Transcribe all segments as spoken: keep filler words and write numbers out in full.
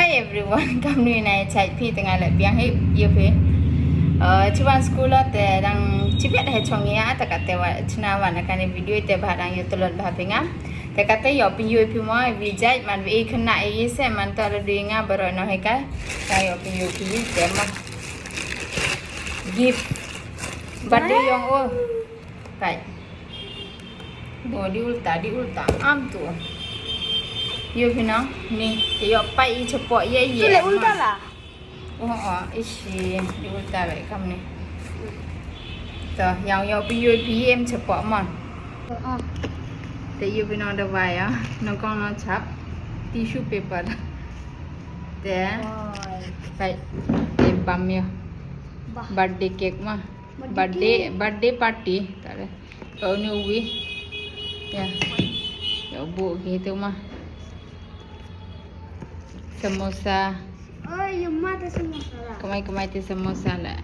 Hi everyone, kamni nai chait phi, te nga le biang hi yo phi. Uh, chiwan school o te dang chibet he chong ya, ta kate wa chna wan kani video te ba dang yo tulot ba phi nga. Te kate yo phi yo phi mo, wi jait man wi khana e se man ta le dui nga baro no he kai. Ta yo phi yo phi te mo. Gift. Birthday yong o. Kai. Bo di ulta, di ulta. Am tu. Yo phi no, ni, te yo pai i chapo ye ye. Tu le ulta la. Oh, oh, ishi, di ulta le kam ni. To, yang yo phi yo phi em chapo mo. Oh. Te yo phi no da wai ya, no kong no chap. Tissue paper. Te. Pai, te bam yo. Bah. Birthday cake mo. Birthday, birthday party. Tare. Kau ni uwi. Ya. Ya, bu gitu mo. Samosa. Oh, yo mata samosa la. Kamai, kamai te samosa la.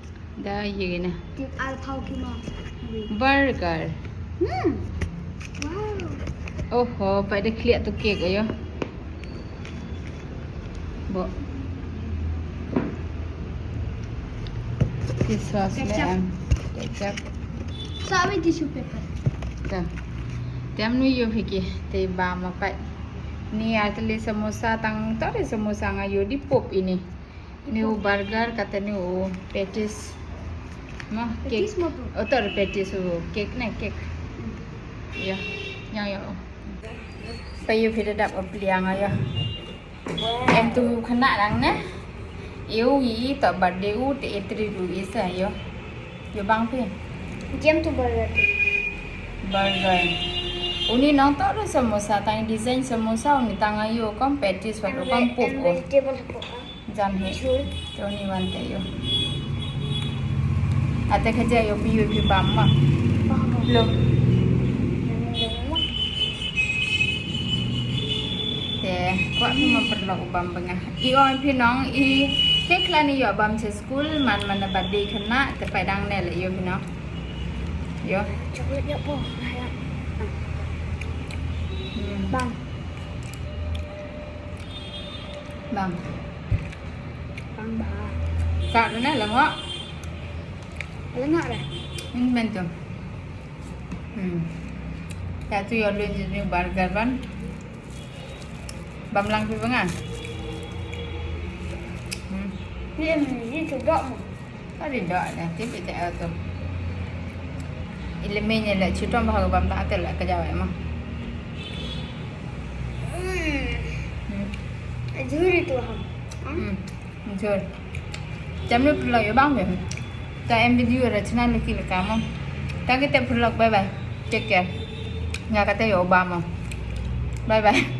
Da ye na. Ti al pau ki mo. Burger. Hmm. Wow. Oho, pai da kliak tu cake ayo. Bo. Ti sauce le em. Ketchup. Sabi tissue paper. Ta. Tem nu yo phi ki, te bam mo pai. Ni ar te le samosa tang, to le samosa nga yo di pop ini. Ni u burger kata ni u patties. Mo, cake. Patties mo tu? O, to patties u cake ne, cake. Yo, yang yo. Pai yo phi da dap o pliang yo. Em tu khana dang ne. Yo i to birthday u te e treat u i sa yo. Yo bang phi. Jem tu burger tu. Burger. Uni nong to le samosa, tang design samosa, uni tang yo kom patties wa kom pop o. Vegetable hapoh. Jan hi. Chul. Te uni wan te yo. Ate khaja yo phi yo phi bam mo. Bam. Lo. Te, kwah phi mo paralok u bam ba nga. I ong phi nong, i cake la ni yo bam cha school, man man na birthday khana, te pai dang ne le yo phi nong. Yo. Chocolate yo po. Hmm. Bam. Bang. Bang ba. Ka tu ne lengok. Lengok dah. Ini mentu. Hmm. Ya tu yo lun je ni burger ban. Bam lang phi ba nga. Hmm. Ni ni tu dok mo. Ka di dok le, ti phi te tu. Ile me ni le, chitom ba ha bam ta te le ka jaw mo. Hmm. Hmm. Juri tu ham. Hmm. Jur. Jam ni paralok yo bam phi. Ta em video ra channel ni ki le ka mo. Ta kite paralok, bye bye. Take care. Nga kate yo bam mo. Bye bye.